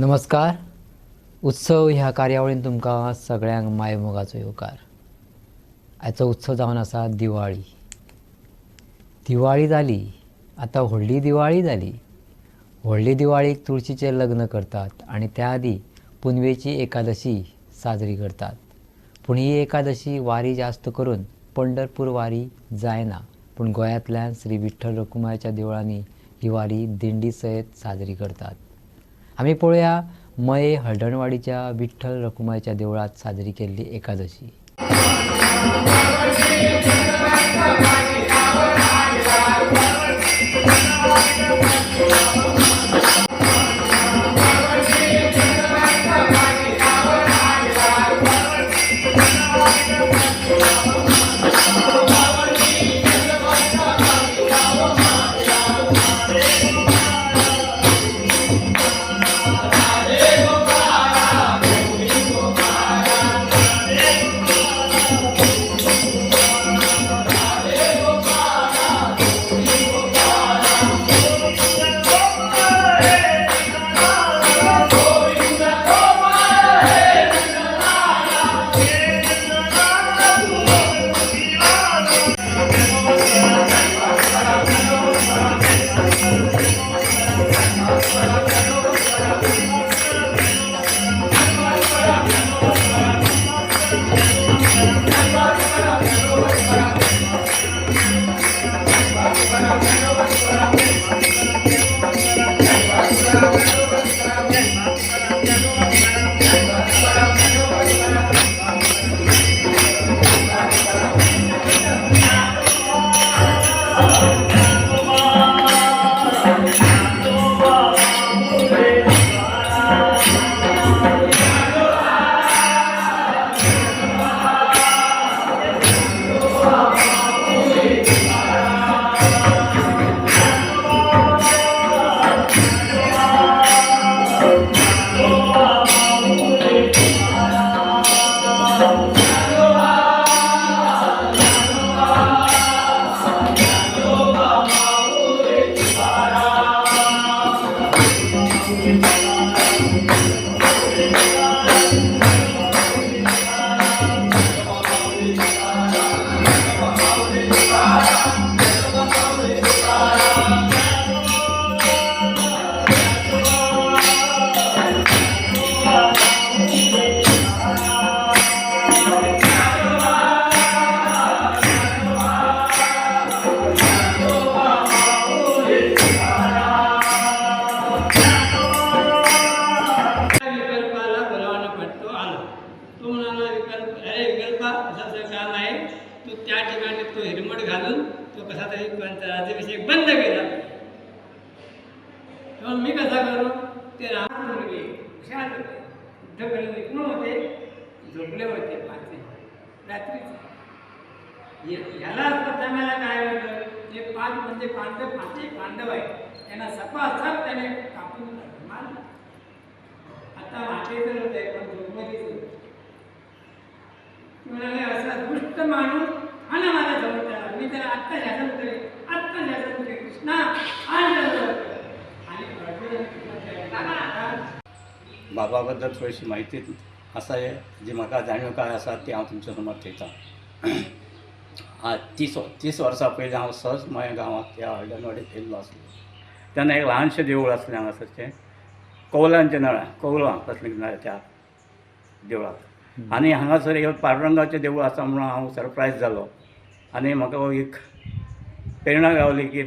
नमस्कार. उत्सव ह्या कार्यावळीन तुमकां सगळ्यांक मायमोगाचो येवकार. आयचो उत्सव जावन आसा दिवाळी. दिवाळी जाली, आतां व्हडली दिवाळी जाली. व्हडली दिवाळीक तुळशीचें लग्न करतात आनी त्या आदी पुनवेची एकादशी साजरी करतात. पूण ही एकादशी वारी जास्त करून पंढरपूर वारी जायना, पूण गोंयांतल्यान श्री विठ्ठल रखुमाईच्या देवळांनी ही वारी दिंडी सयत साजरी करतात. आमी पळोवया मये हळदणवाडीच्या विठ्ठल रखुमाईच्या देवळांत साजरी केल्ली एकादशी. विकल्पाला बोलावणं पडतो आलो. तो म्हणाला, विकल्प, अरे विकल्पा, असं असं काम आहे. तू त्या ठिकाणी तो हेल्मेट घालून तो कसा तरी त्यांचा राज्याभिषेक बंद केला. तेव्हा मी कसा करू? ते राम मुलगे हुशार होते, युद्ध करून निपुण होते, झोपले होते पाचही रात्रीचे. ह्याला प्रथमेला काय होतं, ते पाच म्हणजे पांडव, पाचही पांडव आहेत, त्यांना सपासप त्याने कापून मारलं. आता माते तर होते पण झोपमध्येच होते. ते म्हणाले, असा दुष्ट माणूस हा ना माझ्या समोर, त्याला मी त्याला आत्ता शासन करेन, आत्ता शासन करेन, कृष्णा आण त्याला लवकर. आणि अर्जुन आणि कृष्णाच्या बाबा बद्दल थोडीशी म्हायती आसा जी म्हाका जाणविकाय आसा ती हांव तुमच्या समोर थेयतां. आज 30 वर्सां पयलीं हांव सहज म्हज्या गांवांत ह्या हळदणवाडीत येयल्लो आसलो. तेन्ना एक ल्हानशें देवूळ आसलें हांगासरचें, कौलांचें नळ्या, कौलां कसलीं नळ्या त्या देवळाक. आनी हांगासर एक पांडुरंगाचें देवूळ आसा म्हणून हांव सरप्रायज जालो आनी म्हाका एक प्रेरणा गावली की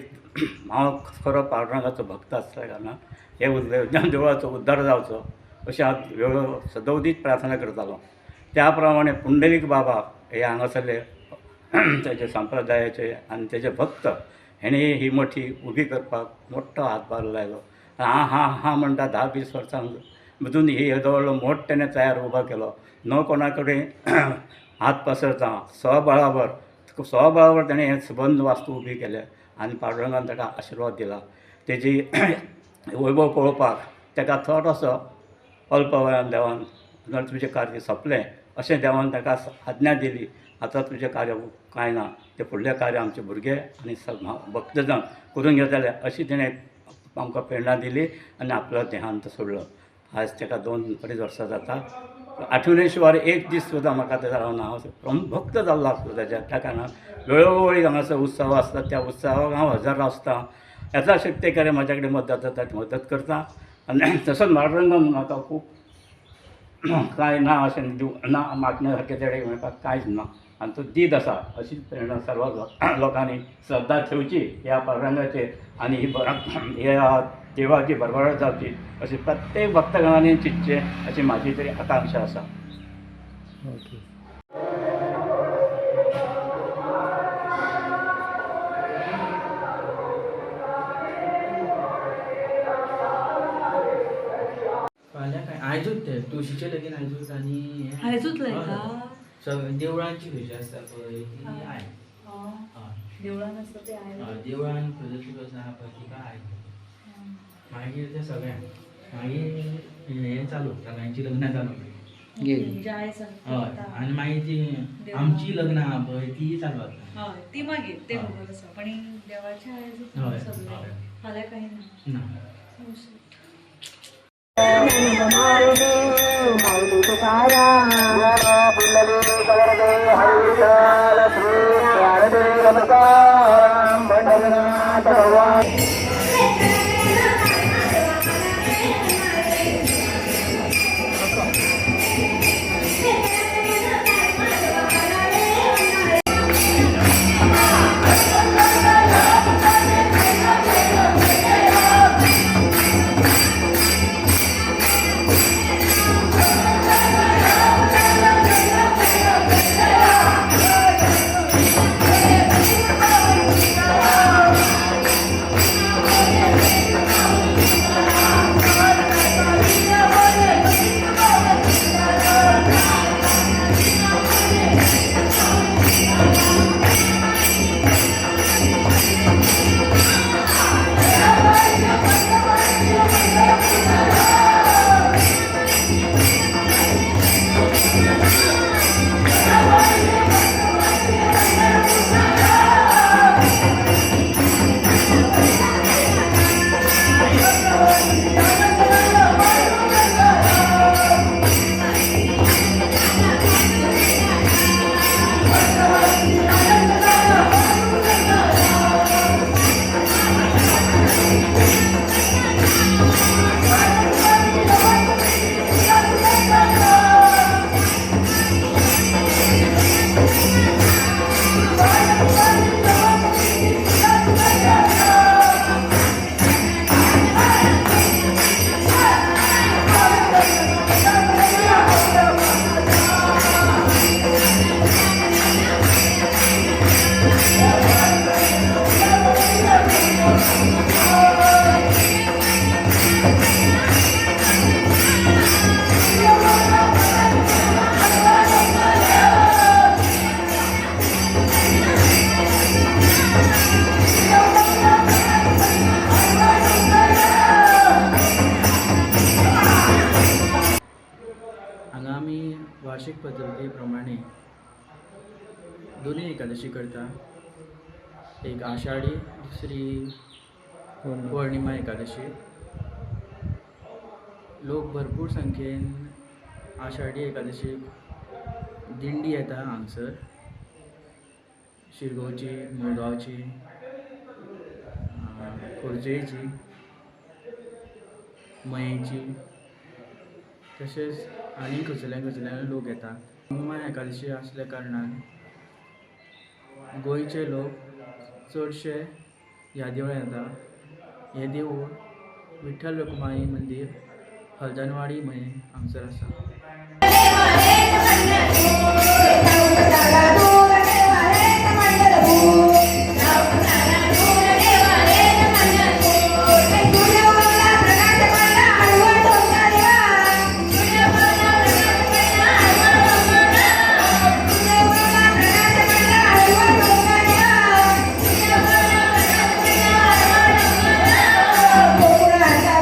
हांव खरो पांडुरंगाचो भक्त आसल्या कारणान हे देवळाचो उद्धार जावचो अशें हांव वेळ सदोदीत प्रार्थना करतालो. त्या प्रमाणे पुंडलीक बाबा हे हांगासरले तेजे संप्रदायाचे आनी तेजे भक्त हेणी ही मठी उबी करपाक मोठो हातभार लायलो. हा हा हा म्हणटा 10-20 वर्सां मदून ही येदो व्हडलो मोठ तेणें तयार उबो केलो. न कोणा कडेन हात पसरता स्वबळावर स्वबळावर तेणें हें सबंद वास्तू उबी केल्या आनी पांडुरंगान ताका आशिर्वाद दिला. तेजी वैभव पळोवपाक ताका थोडोसो अल्प वयान देवान तुजें कार्य सोंपलें अशें देवान ताका आज्ञा दिली. आतां तुजें कार्य कांय ना, तें फुडलें कार्य आमचे भुरगे आनी भक्तजन करून घेतले अशी तेणें आमकां प्रेरणा दिली आनी आपलो देहांत सोडलो. आज ताका 2-2.5 वर्सां जाता. आठवणे शिवार एक दीस सुद्दां म्हाका तेजा रावना. हांव भक्त जाल्लो आसलो ताच्या. त्या कारणान वेळोवेळी हांगासर उत्सव आसता त्या उत्सवाक हांव हजर आसता. येता शक्य कडेन म्हाज्या कडेन मदत जाता मदत करता. आनी तसोच म्हारंग म्हाका खूब कांय ना अशें दिवं ना मागण्या सारकें तेणें म्हाका कांयच ना. आनी तो दीत आसा अशीच प्रेरणा सर्व लोकांनी श्रद्धा ठेवची ह्या पांडुरंगाचेर आनी ही ह्या देवाची भरभराट जावची अशी प्रत्येक भक्तगणांनी चिंतचें अशी म्हाजी तरी आकांक्षा आसा. ओके. फाल्यां काय आयजूच ते तुळशीचें लगीन आयजूच आनी आयजूच लायता? सगळें देवळांची खंयची आसता पळय ती आयज. हय. देवळान आसता ते आयज. हय, देवळान खंयचो आसा पळय तिका आयज. मागीर ते सगळ्यांक मागीर हें चालू सगळ्यांची लग्नां चालू. गेली. म्हणजे आयज हय आनी मागीर ती आमची लग्नां आहा पळय ती चालू जाता. हय ती मागीर ते खबर आसा पण देवाचे आयज हय, सगळें हय. फाल्यां कांय ना. ना. हांगा आमी वार्षीक पद्दती प्रमाणे दोनूय एकादशी करता. एक आषाढी, दुसरी पौर्णिमा एकादशी. लोक भरपूर संख्येन आषाढी एकादशीक दिंडी येता हांगसर. शिरगांवची, मुळगांवची, खोर्जेची, मयेची, तशेंच आनी खंयसरल्यान खंयसरल्यान लोक येतात. पौर्णिमा एकादशी आसल्या कारणान गोंयचे लोक चडशे ह्या देवळान येता. हें देवूळ विठ्ठल रखुमाई मंदीर हळदनवाडी मये हांगसर आसा. गोकुळाचा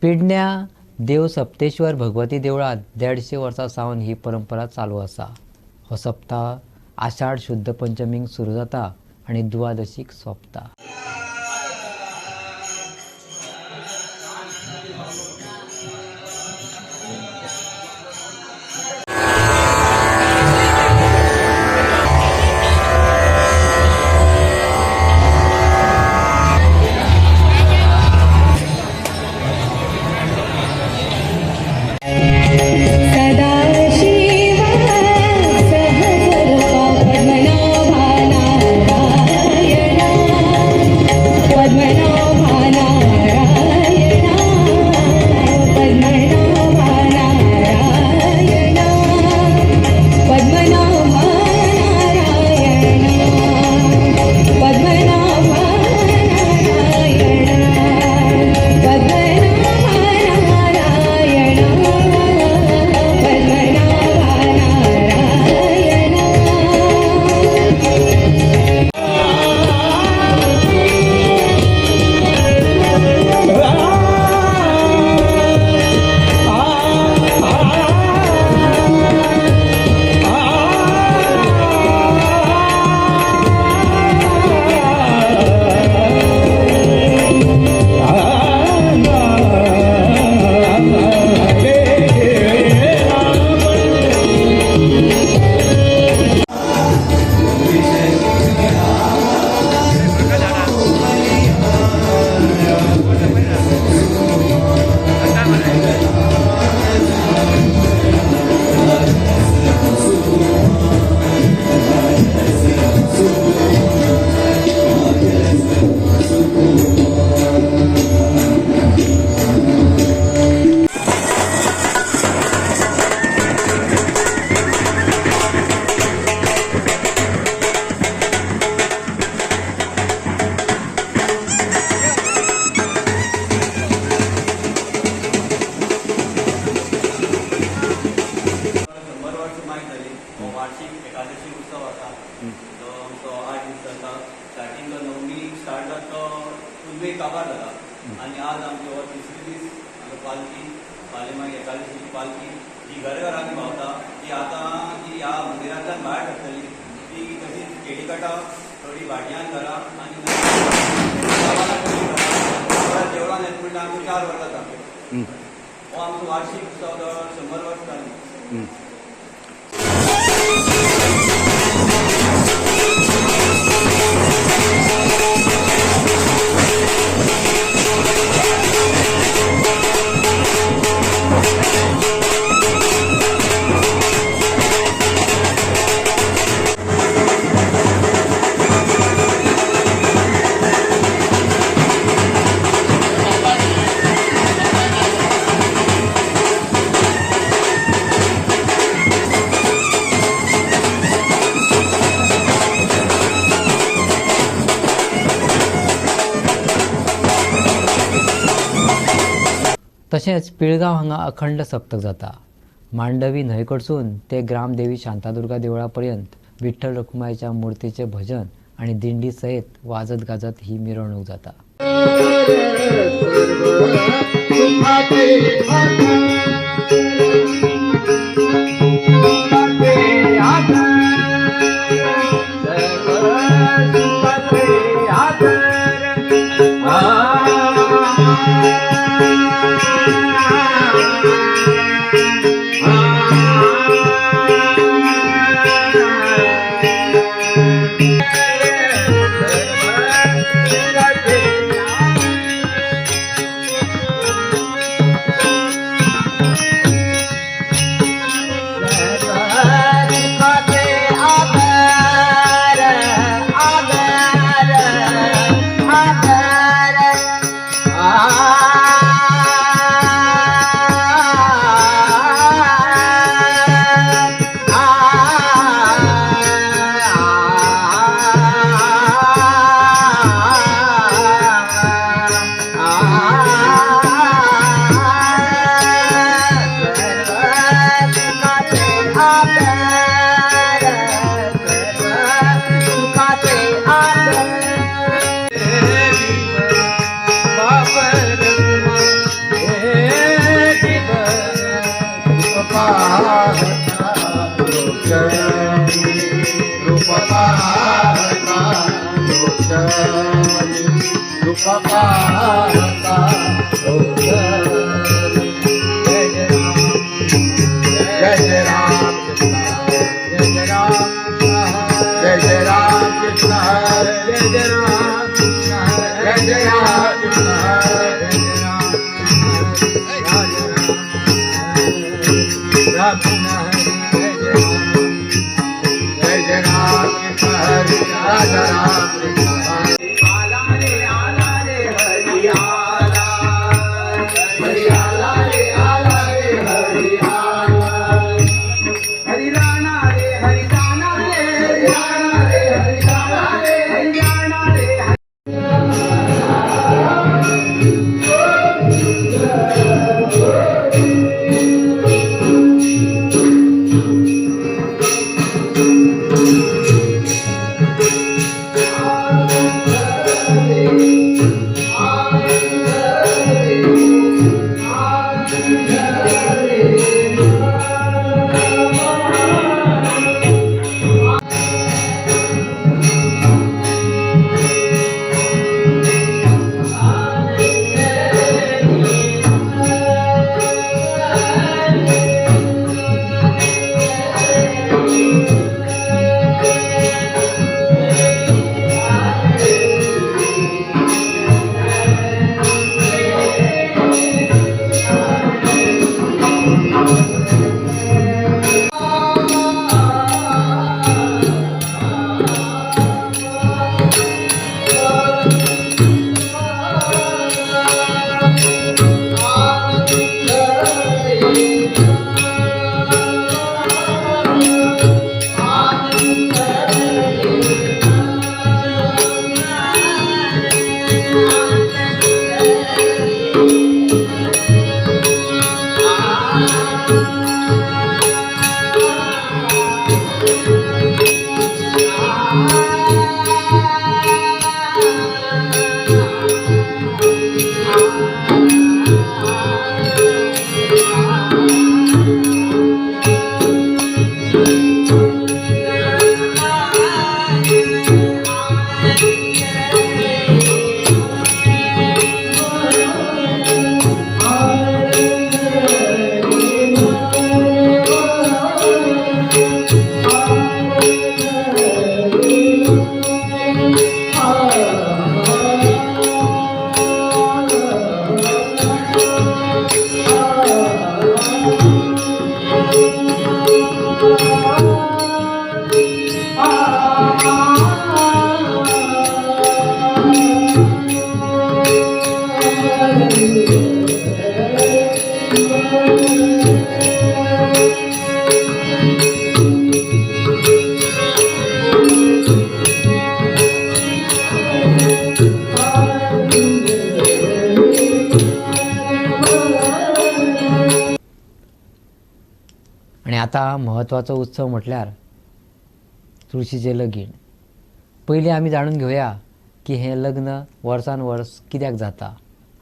पेडण्या देव सप्तेश्वर भगवती देवळांत 150 वर्सां सावन ही परंपरा चालू आसा. हो सप्ताह आषाढ शुद्ध पंचमीक सुरू जाता आनी दुवादशीक सोंपता. आनी आज आमचो हो तिसरो दीस पालखी पालेमाग एकादशीची पालखी ही घरघरांनी भोंवता. ती आतां जी ह्या मंदिरांतल्यान भायर सरतली ती तशीच केळीकाटा थोडी भाटयान घरां आनी देवळान येता म्हणल्यार आमकां 4 वरां जाता. हो आमचो वार्षीक उत्सव जवळ 100 वर्स जालीं. तशेंच पिळगांव हांगा अखंड सप्तक जाता. मांडवी न्हंय कडसून ते ग्रामदेवी शांतादुर्गा देवळा पर्यंत विठ्ठल रखुमाईच्या मूर्तीचे भजन आनी दिंडी सयत वाजत गाजत ही मिरवणूक जाता. पाहता. जय जय राम, जय जय राम कृष्ण, जय जय राम कृष्ण, जय जय राम कृष्ण, जय जय राम कृष्ण, जय जय राम कृष्ण, जय जय राम राम हरि, जय जय राम, जय जय राम कृष्ण हरी, राजा राम कृष्ण हरी. आला रे आला रे हरी आला, हरी आला रे आला रे हरी आला, हरी राणा रे हरी दाना रे, हरी राणा रे हरी दाना रे, हरी राणा रे. आनी आतां म्हत्वाचो उत्सव म्हटल्यार तुळशीचें लगीन. पयलीं आमी जाणून घेवया की हें लग्न वर्सान वर्स कित्याक जाता,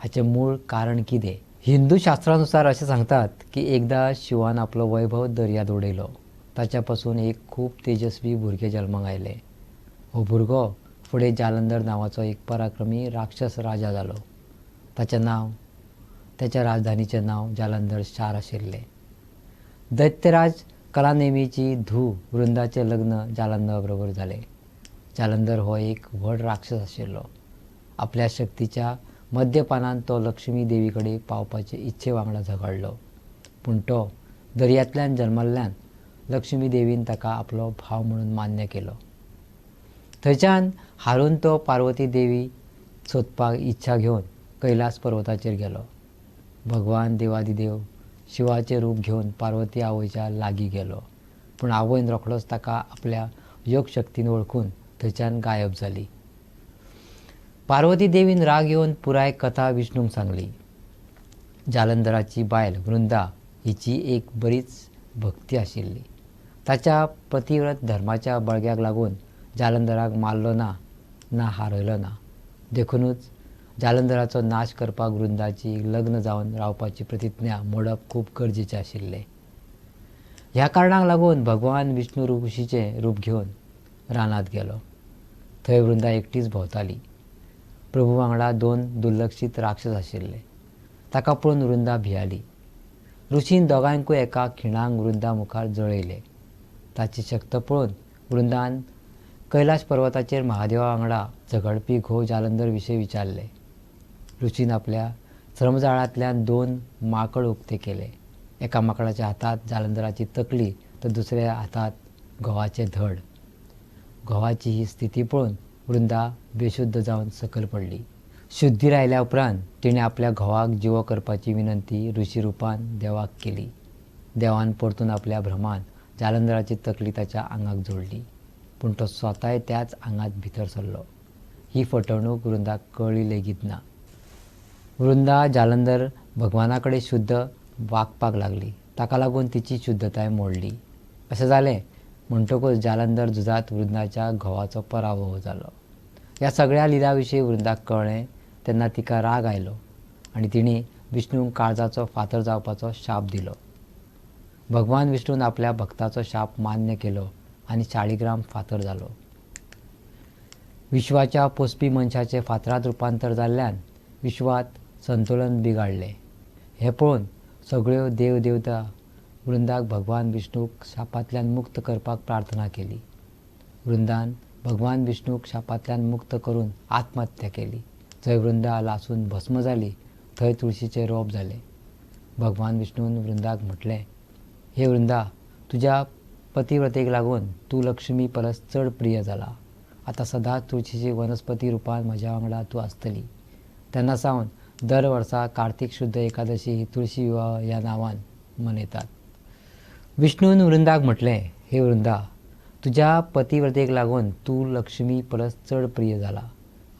हाचें मूळ कारण कितें. हिंदू शास्त्रानुसार अशें सांगतात की एकदां शिवान आपलो वैभव दर्यांत उडयलो. ताच्या पसून एक खूब तेजस्वी भुरगें जल्माक आयलें. हो भुरगो फुडें जालंधर नांवाचो एक पराक्रमी राक्षस राजा जालो. ताचें नांव, ताच्या राजधानीचें नांव जालंधर शार आशिल्लें. दैत्यराज कलानेमीची धूव वृंदाचें लग्न जालंधरा बरोबर जालें. जालंधर हो एक व्हड राक्षस आशिल्लो. आपल्या शक्तीच्या मद्यपानान तो लक्ष्मी देवी कडेन पावपाचे इच्छे वांगडा झगडलो, पूण तो दर्यांतल्यान जल्मल्ल्यान लक्ष्मी देवीन ताका आपलो भाव म्हणून मान्य केलो. थंयच्यान हारून तो पार्वती देवी सोदपाक इच्छा घेवन कैलास पर्वताचेर गेलो. भगवान देवादिदेव शिवाचें रूप घेवन पार्वती आवयच्या लागीं गेलो, पूण आवयन रोखडोच ताका आपल्या योगशक्तीन वळखून थंयच्यान गायब जाली. पार्वती देवीन राग येवन पुराय कथा विष्णूक सांगली. जालंधराची बायल वृंदा हिची एक बरीच भक्ती आशिल्ली. ताच्या पतिव्रत धर्माच्या बळग्याक लागून जालंधराक मारलो ना, ना हारयलो ना. देखुनूच जालंधराचो नाश करपाक वृंदाची लग्न जावन रावपाची प्रतिज्ञा मोडप खूब गरजेचें आशिल्लें. ह्या कारणाक लागून भगवान विष्णू ऋषीचें रूप घेवन रानांत गेलो. थंय वृंदा एकटीच भोंवताली. प्रभू वांगडा दोन दुर्लक्षीत राक्षस आशिल्ले. ताका पळोवन वृंदा भियाली. ऋषीन दोगांयकूय एका खिणाक वृंदा मुखार जळयले. ताची शक्त पळोवन वृंदान कैलाश पर्वताचेर महादेवा वांगडा झगडपी घोव जालंधर विशीं विचारले. ऋषीन आपल्या श्रमजाळांतल्यान दोन माकड उक्ते केले. एका माकडाच्या हातांत जालंधराची तकली तर दुसऱ्या हातांत घोवाचें धड. घोवाची ही स्थिती पळोवन वृंदा बेशुद्ध जावन सकयल पडली. शुद्धीर आयल्या उपरांत तिणें आपल्या घोवाक जिवो करपाची विनंती ऋषी रुपान देवाक केली. देवान परतून आपल्या भ्रमान जालंधराची तकली ताच्या आंगाक जोडली, पूण तो स्वताय त्याच आंगांत भितर सरलो. ही फटवणूक वृंदाक कळ्ळी लेगीत ना. वृंदा जालंधर भगवाना कडेन शुद्ध वागपाक लागली. ताका लागून तिची शुद्धताय मोडली. अशें जालें म्हणटकूच जालंधर झुजांत वृंदाच्या घोवाचो पराभव जालो. ह्या सगळ्या लिला विशीं वृंदाक कळ्ळें तेन्ना तिका राग आयलो आनी तिणें विष्णूक काळजाचो फातर जावपाचो शाप दिलो. भगवान विष्णून आपल्या भक्ताचो शाप मान्य केलो आनी शाळीग्राम फातर जालो. विश्वाच्या पोसपी मनशाचें फातरांत रुपांतर जाल्ल्यान विश्वांत संतुलन बिगाडलें. हें पळोवन सगळ्यो देव देवता वृंदाक भगवान विष्णूक शापांतल्यान मुक्त करपाक प्रार्थना केली. वृंदान भगवान विष्णूक शापांतल्यान मुक्त करून आत्महत्या केली. जंय वृंदा लासून भस्म जाली थंय तुळशीचें रोप जालें. भगवान विष्णून वृंदाक म्हटलें, हे वृंदा, तुज्या पतिव्रतेक लागून तूं लक्ष्मी परस चड प्रिय जाला. आतां सदांच तुळशीची वनस्पती रुपान म्हज्या वांगडा तूं आसतली. तेन्ना सावन दर वर्सा कार्तिक शुद्ध एकादशी ही तुळशी विवाह ह्या नांवान मनयतात. विष्णून वृंदाक म्हटलें, हे वृंदा, तुज्या पतिव्रतेक लागून तूं लक्ष्मी परस चड प्रिय जाला.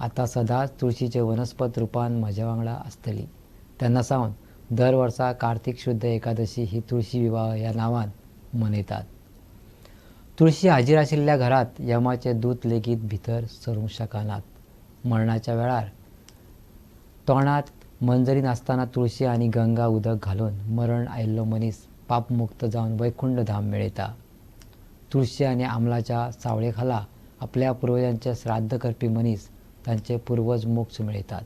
आतां सदांच तुळशीचे वनस्पत रुपान म्हज्या वांगडा आसतली. तेन्ना सावन दर वर्सा कार्तिक शुद्ध एकादशी ही तुळशी विवाह ह्या नांवान मनयतात. तुळशी हाजीर आशिल्ल्या घरांत यमाचे दूत लेगीत भितर सरूंक शकनात. मरणाच्या वेळार तोंडांत मंजरी नासतना तुळशी आनी गंगा उदक घालून मरण आयिल्लो मनीस पापमुक्त जावन वैकुंठ धाम मेळयता. तुळशी आनी आमलाच्या सावळे खाला आपल्या पुर्वजांचें श्राद्ध करपी मनीस तांचे पुर्वज मोक्ष मेळयतात.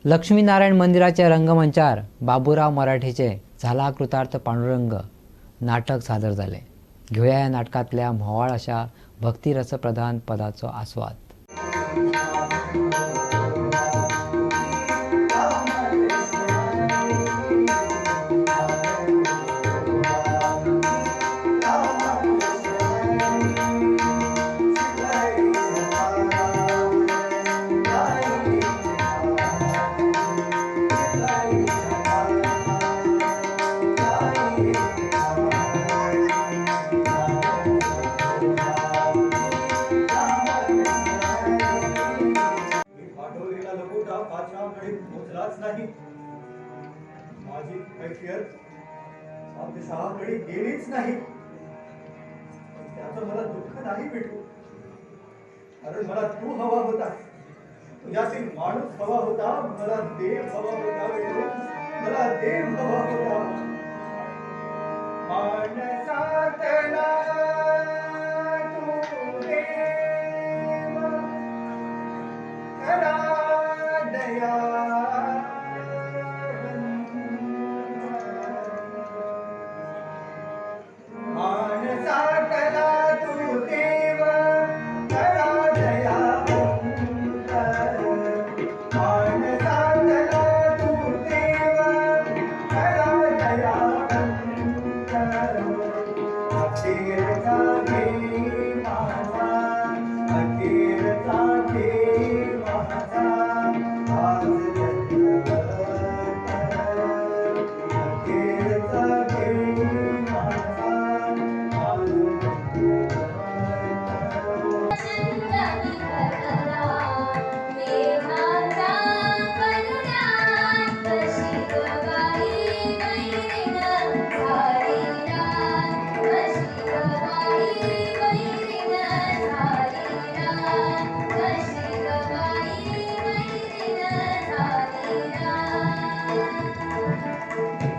लक्ष्मीनारायण मंदिराच्या रंगमंचार बाबूराव मराठेचें झाला कृतार्थ पांडुरंग नाटक सादर जालें. घेवया ह्या नाटकांतल्या म्होंवाळ अशा भक्तिरसप्रधान पदाचो आस्वाद. माझी कैफियत बादशहाकडे गेलीच नाही, पण त्याचं मला दुःख नाही विठू, कारण मला तू हवा होता, तुझ्यातील माणूस हवा होता, मला देव हवा होता विठू, मला देव हवा होता. माणसातला तू देव करा दया,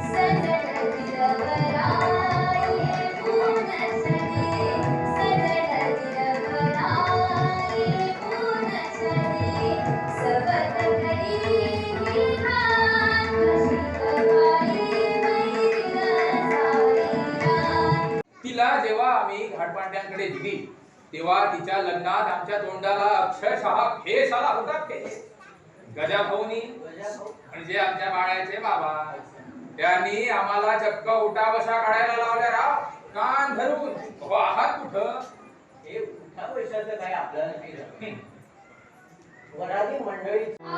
सजल देशपांड्यांकडे दिली तेव्हा तिच्या लग्नात आमच्या तोंडाला अक्षरशः फेस आला होता, फेस. गजाभाऊनी म्हणजे आमच्या बाळाचे बाबा, त्यांनी आम्हाला चक्क उठा बसा काढायला लावल्या राव, कान धरून. अहो आहात कुठं? हे उठा पैशाचं काय आपल्याला नाही जमत. वराडी मंडळी आ